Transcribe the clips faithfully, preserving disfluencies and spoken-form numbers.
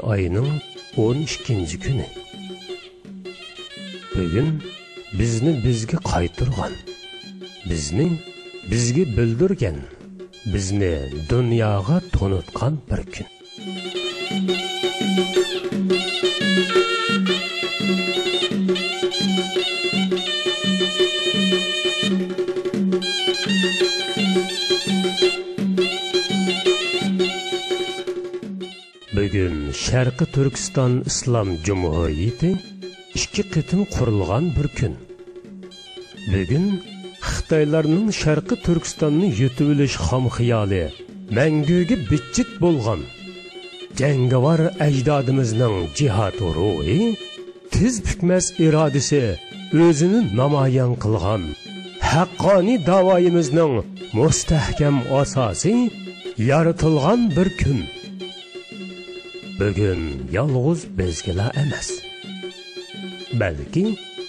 ئاينىڭ ئون ئىككىنچى كۈنى. بۈگۈن بىزنى بىزگە قايتۇرغان، بىزنى بىزگە بىلدۈرگەن، بىزنى دۇنياغا تونۇتقان بىر كۈن. بۈگۈن شەرقىي تۈركىستان ئىسلام جۇمھۇرىيىتى ئىككى قېتىم قۇرۇلغان بىر كۈن. بۈگۈن خىتايلارنىڭ شەرقىي تۈركىستاننى يۇتۇۋېلىش خام خىيالى مەڭگۈگە بىتچىت بولغان، جەڭگىۋار ئەجدادىمىزنىڭ جىھاد روھى، تىز پۈكمەس ئىرادىسى ئۆزىنى نامايان قىلغان، ھەققانىي داۋايىمىزنىڭ مۇستەھكەم ئاساسى يارىتىلغان بىر كۈن. بۈگۈن يالغۇز بىزگىلا ئەمەس، بەلكى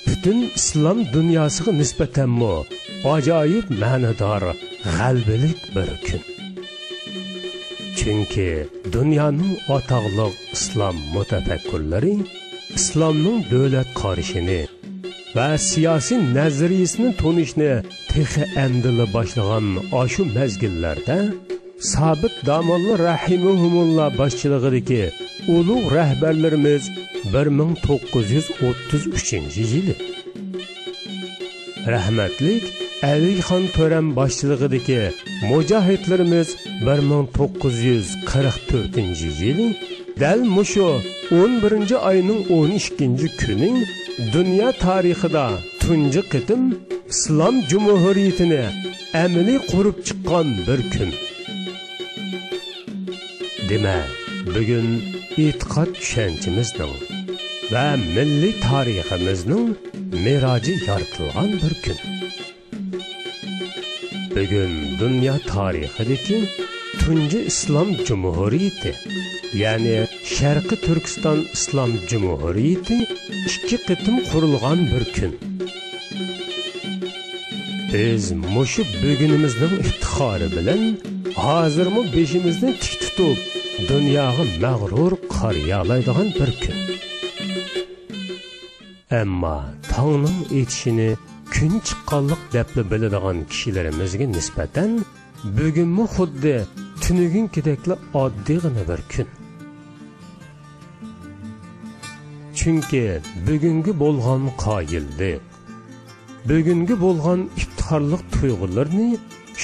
پۈتۈن ئىسلام دۇنياسىغا نىسبەتەنمۇ ئاجايىپ مەنىدار، غەلىبىلىك بىر كۈن. چۈنكى دۇنيانىڭ ئاتاقلىق ئىسلام مۇتەپەككۇرلىرى ئىسلامنىڭ دۆلەت قارىشىنى ۋە سىياسىي نەزەرىيىسىنى تونۇشنى تېخى ئەمدىلا باشلىغان ئاشۇ مەزگىللەردە، سابىت داموللا رەھىمەھۇمۇللا باشچىلىقىدىكى ئۇلۇغ رەھبەرلىرىمىز بىر مىڭ توققۇز يۈز ئوتتۇز ئۈچىنچى يىلى، رەھمەتلىك ئەلىخان تۆرەم باشچىلىقىدىكى مۇجاھىدلىرىمىز بىر مىڭ توققۇز يۈز قىرىق تۆتىنچى يىلى دەل مۇشۇ ئون بىرىنچى ئاينىڭ ئون ئىككىنچى كۈنى دۇنيا تارىخىدا تۇنجى قېتىم ئىسلام جۇمھۇرىيىتىنى ئەمەلىي قۇرۇپ چىققان بىر كۈن. دېمەك، بۈگۈن ئېتىقاد چۈشەنچىمىزنىڭ ۋە مىللىي تارىخىمىزنىڭ مىراجى يارىتىلغان بىر كۈن. بۈگۈن دۇنيا تارىخىدىكى تۇنجى ئىسلام جۇمھۇرىيىتى، يەنى شەرقىي تۈركىستان ئىسلام جۇمھۇرىيىتى ئىككى قېتىم قۇرۇلغان بىر كۈن. بىز مۇشۇ بۈگۈنىمىزنىڭ ئىپتىخارى بىلەن ھازىرمۇ بېشىمىزنى تىك تۇتۇپ، دۇنياغا مەغرۇر قارىيالايدىغان بىر كۈن. ئەمما تاڭنىڭ ئېتىشىنى كۈن چىققانلىق دەپلا بىلىدىغان كىشىلىرىمىزگە نىسبەتەن بۈگۈنمۇ خۇددى تۈنۈگۈنكىدەكلا ئاددىيغىنا بىر كۈن. چۈنكى بۈگۈنگە بولغان قايىللىق، بۈگۈنگە بولغان ئىپتىخارلىق تۇيغۇلىرىنى،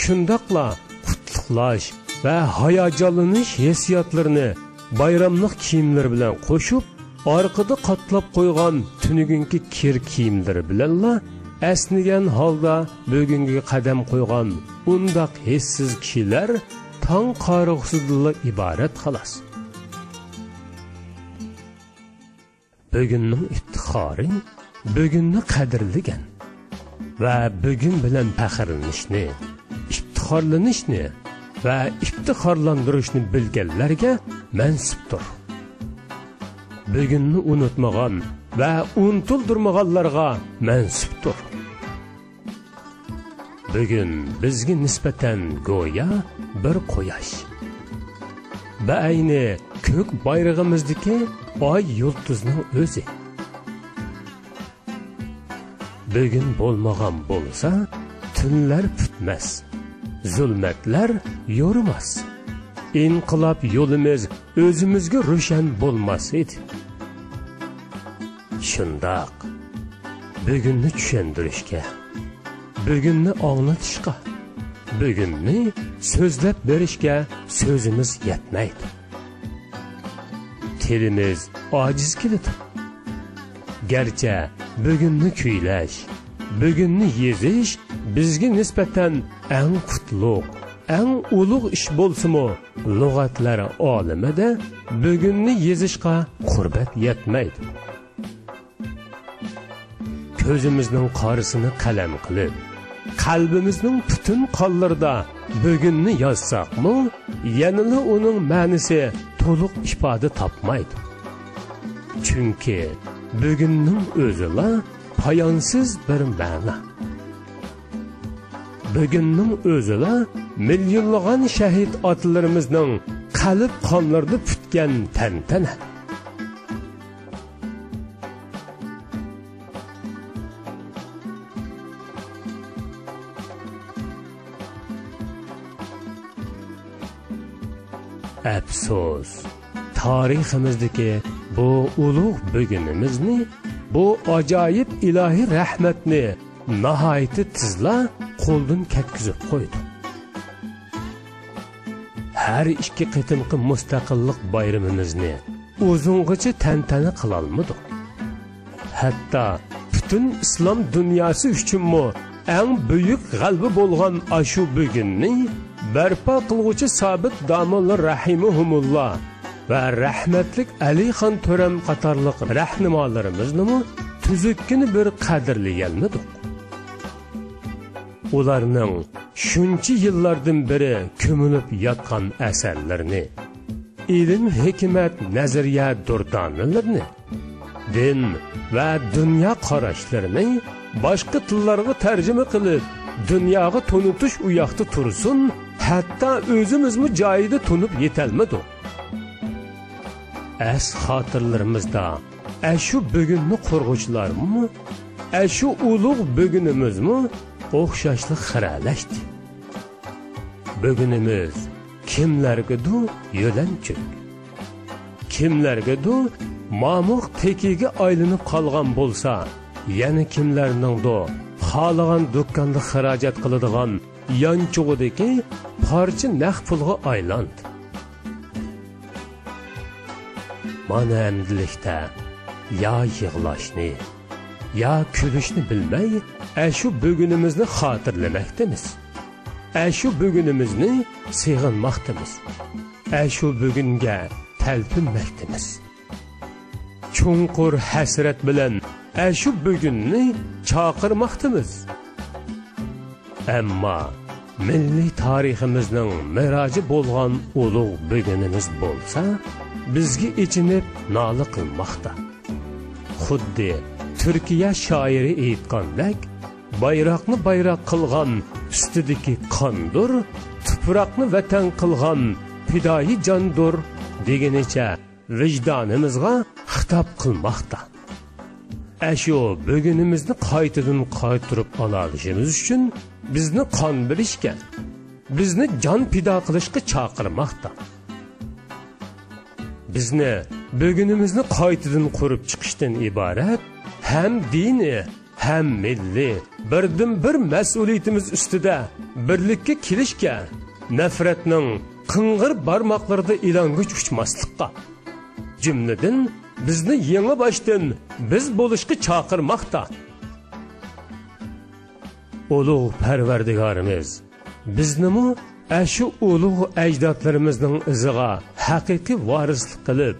شۇنداقلا قۇتلۇقلاش ۋە ھاياجانلىنىش ھېسسىياتلىرىنى بايراملىق كىيىملىرى بىلەن قوشۇپ، ئارقىدا قاتلاپ قويغان تۈنۈگۈنكى كىر كىيىملىرى بىلەنلا ئەسنىگەن ھالدا بۈگۈنگە قەدەم قويغان ئۇنداق ھېسسىز كىشىلەر تاڭ قارىغۇسىدىنلا ئىبارەت، خالاس. بۈگۈننىڭ ئىپتىخارى، بۈگۈننى قەدىرلىگەن ۋە بۈگۈن بىلەن پەخىرلىنىشنى، ئىپتىخارلىنىشنى ۋە ئىپتىخارلاندۇرۇشنى بىلگەنلەرگە مەنسۇپتۇر. بۈگۈننى ئۇنتۇمىغان ۋە ئۇنتۇلدۇرمىغانلارغا مەنسۇپتۇر. بۈگۈن بىزگە نىسبەتەن گويا بىر قۇياش، بەئەينى كۆك بايرىقىمىزدىكى ئاي يۇلتۇزنىڭ ئۆزى. بۈگۈن بولمىغان بولسا، تۈنلەر پۈتمەس، زۇلمەتلەر يورۇماس، ئىنقىلاب يولىمىز ئۆزىمىزگە روشەن بولماس ئىدى. شۇنداق، بۈگۈننى چۈشەندۈرۈشكە، بۈگۈننى ئاڭلىتىشقا، بۈگۈننى سۆزلەپ بېرىشكە سۆزىمىز يەتمەيدۇ. تىلىمىز ئاجىز كېلىدۇ. گەرچە بۈگۈننى كۈيلەش، بۈگۈننى يېزىش بىزگە نىسبەتەن ئەڭ قۇتلۇق، ئەڭ ئۇلۇغ ئىش بولسىمۇ، لۇغەتلەر ئالىمىدە بۈگۈننى يېزىشقا قۇربەت يەتمەيدۇ. كۆزىمىزنىڭ قارىسىنى قەلەم قىلىپ، قەلبىمىزنىڭ پۈتۈن قانلىرىدا بۈگۈننى يازساقمۇ، يەنىلا ئۇنىڭ مەنىسى تولۇق ئىپادە تاپمايدۇ. چۈنكى بۈگۈننىڭ ئۆزىلا پايانسىز بىر مەنا. بۈگۈننىڭ ئۆزىلا مىليونلىغان شەھىت ئاتىلىرىمىزنىڭ قەلب قانلىرىدا پۈتكەن تەنتەنە. ئەپسۇس، تارىخىمىزدىكى بۇ ئۇلۇغ بۈگۈنىمىزنى، بۇ ئاجايىپ ئىلاھىي رەھمەتنى ناھايىتى تېزلا قولدىن كەتكۈزۈپ قويدۇق. ھەر ئىككى قېتىمقى مۇستەقىللىق بايرىمىمىزنى ئۇزۇنغىچە تەنتەنە قىلالمىدۇق. ھەتتا پۈتۈن ئىسلام دۇنياسى ئۈچۈنمۇ ئەڭ بۈيۈك غەلىبە بولغان ئاشۇ بۈگۈننى بەرپا قىلغۇچى سابىت داموللا رەھىمىھۇمۇللا ۋە رەھمەتلىك ئەلىخان تۆرەم قاتارلىق رەھنىمالىرىمىزنىمۇ تۈزۈككىنە بىر قەدىرلىيەلمىدۇق. ئۇلارنىڭ شۇنچە يىللاردىن بېرى كۆمۈلۈپ ياتقان ئەسەرلىرىنى، ئىلىم-ھېكمەت، نەزەرىيە دۇردانىلىرىنى، دىن ۋە دۇنيا قاراشلىرىنى باشقا تىللارغا تەرجىمە قىلىپ، دۇنياغا تونۇتۇش ئۇياقتا تۇرسۇن، ھەتتا ئۆزىمىزمۇ جايىدا تونۇپ يېتەلمىدۇق. ئەس-خاتىرىلىرىمىزدا ئەشۇ بۈگۈننى قۇرغۇچىلارمۇ، ئەشۇ ئۇلۇغ بۈگۈنىمىزمۇ ئوخشاشلا خىرەلەشتى. بۈگۈنىمىز كىملەرگىدۇ يۆلەنچۈك، كىملەرگىدۇ مامۇق تېكىگە ئايلىنىپ قالغان بولسا، يەنە كىملەرنىڭدۇ خالىغان دۇكاندا خىراجەت قىلىدىغان يانچۇقىدىكى پارچە نەق پۇلغا ئايلاندى. مانا ئەمدىلىكتە يا يىغلاشنى، يا كۈلۈشنى بىلمەي، ئەشۇ بۈگۈنىمىزنى خاتىرىلىمەكتىمىز. ئەشۇ بۈگۈنىمىزنى سېغىنماقتىمىز. ئەشۇ بۈگۈنگە تەلپۈنمەكتىمىز. چوڭقۇر ھەسرەت بىلەن ئەشۇ بۈگۈننى چاقىرماقتىمىز. ئەمما مىللىي تارىخىمىزنىڭ مىراجى بولغان ئۇلۇغ بۈگۈنىمىز بولسا، بىزگە ئېچىنىپ نالە قىلماقتا. خۇددى تۈركىيە شائىرى ئېيتقاندەك، بايراقنى بايراق قىلغان ئۈستىدىكى قاندۇر، تۇپراقنى ۋەتەن قىلغان پىدائىي جاندۇر دېگىنىچە، ۋىجدانىمىزغا خىتاب قىلماقتا. ئەشۇ بۈگۈنىمىزنى قايتىدىن قايتۇرۇپ ئالالىشىمىز ئۈچۈن بىزنى قان بېرىشكە، بىزنى جان پىدا قىلىشقا چاقىرماقتا. بىزنى بۈگۈنىمىزنى قايتىدىن قۇرۇپ چىقىشتىن ئىبارەت ھەم دىنىي، ھەم مىللىي بىردىنبىر مەسئۇلىيىتىمىز ئۈستىدە بىرلىككە كېلىشكە، نەپرەتنىڭ قىڭغىر بارماقلىرىدا ئىلانگۈچ ئۇچماسلىققا، جۈملىدىن بىزنى يېڭى باشتىن بىز بولۇشقا چاقىرماقتا. ئۇلۇغ پەرۋەردىگارىمىز بىزنىمۇ ئەشۇ ئۇلۇغ ئەجدادلىرىمىزنىڭ ئىزىغا ھەقىقىي ۋارىسلىق قىلىپ،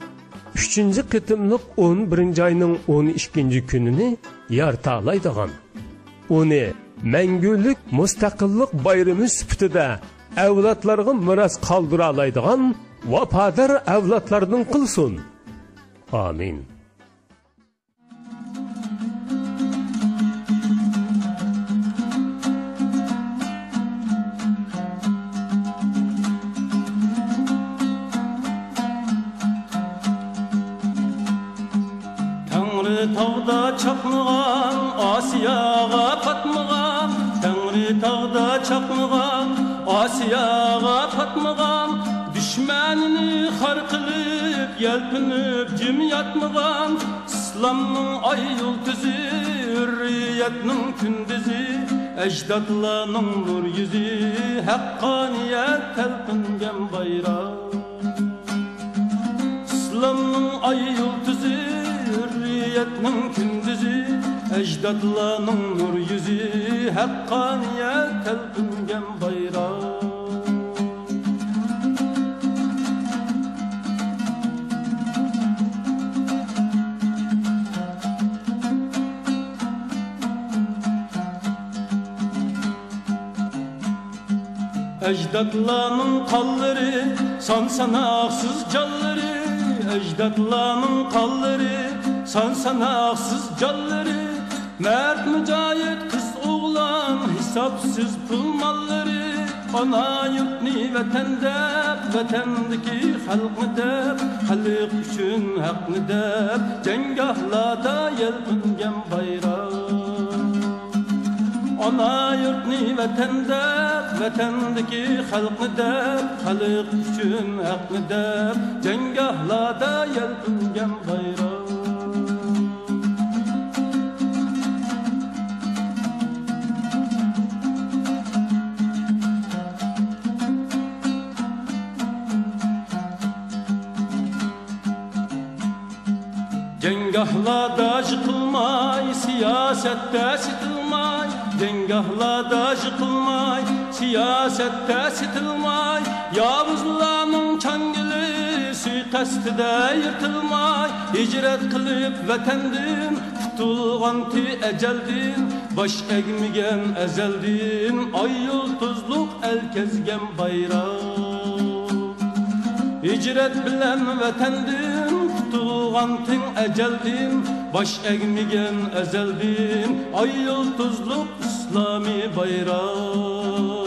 ئۈچىنچى قېتىملىق ئون بىرىنچى ئاينىڭ ئون ئىككىنچى كۈنىنى يارىتالايدىغان، ئۇنى مەڭگۈلۈك مۇستەقىللىق بايرىمى سۈپىتىدە ئەۋلادلارغا مىراس قالدۇرالايدىغان ۋاپادار ئەۋلادلاردىن قىلسۇن. ئامىن. تەڭرى تاغدا چاقنىغان، ئاسىياغا پاتمىغان، تەڭرى تاغدا چاقنىغان، ئاسىياغا پاتمىغان، دۈشمەننى خار قىلىپ، يەلپۈنۈپ جىم ياتمىغان، ئىسلامنىڭ ئاي يۇلتۇزى، ھۆررىيەتنىڭ كۈندۈزى، ئەجدادلارنىڭ نۇر يۈزى، ھەققانىيەت تەلپۈنگەن بايراق. ئىسلامنىڭ ئاي يۇلتۇزى، ھۆررىيەتنىڭ كۈندۈزى، ئەجدادلارنىڭ نۇر يۈزى، ھەققانىيەت تەلپۈنگەن بايراق. ئەجدادلارنىڭ قانلىرى، سان-ساناقسىز جانلىرى، ئەجدادلارنىڭ قانلىرى، سان-ساناقسىز جانلىرى، مەرد مۇجاھىد قىز-ئوغلان، ھېسابسىز پۇل-ماللىرى، ئانا يۇرتنى ۋەتەن دەپ، ۋەتەندىكى خەلقنى دەپ، خەلق ئۈچۈن ھەقنى دەپ، جەڭگاھلاردا يەلپۈنگەن بايراق. ئانا يۇرتنى ۋەتەن دەپ، ۋەتەندىكى خەلقنى دەپ، خەلق ئۈچۈن ھەقنى دەپ، جەڭگاھلاردا يەلپۈنگەن بايراق. جەڭگاھلاردا يىقىلماي، سىياسەتتە سېتىلماي، جەڭگاھلاردا يىقىلماي، سىياسەتتە سېتىلماي، ياۋۇزلارنىڭ چاڭگىلى سۇيىقەستىدە يىرتىلماي، ھىجرەت قىلىپ ۋەتەندىن، قۇتۇلغانتى ئەجەلدىن، باش ئەگمىگەن ئەزەلدىن، ئاي يۇلتۇزلۇق ئەل كەزگەن بايراق. ھىجرەت بىلەن ۋەتەندىن، قۇتۇلغانتىڭ ئەجەلدىن، باش ئەگمىگەن ئەزەلدىن، ئاي يۇلتۇزلۇق ئىسلامىي بايراق.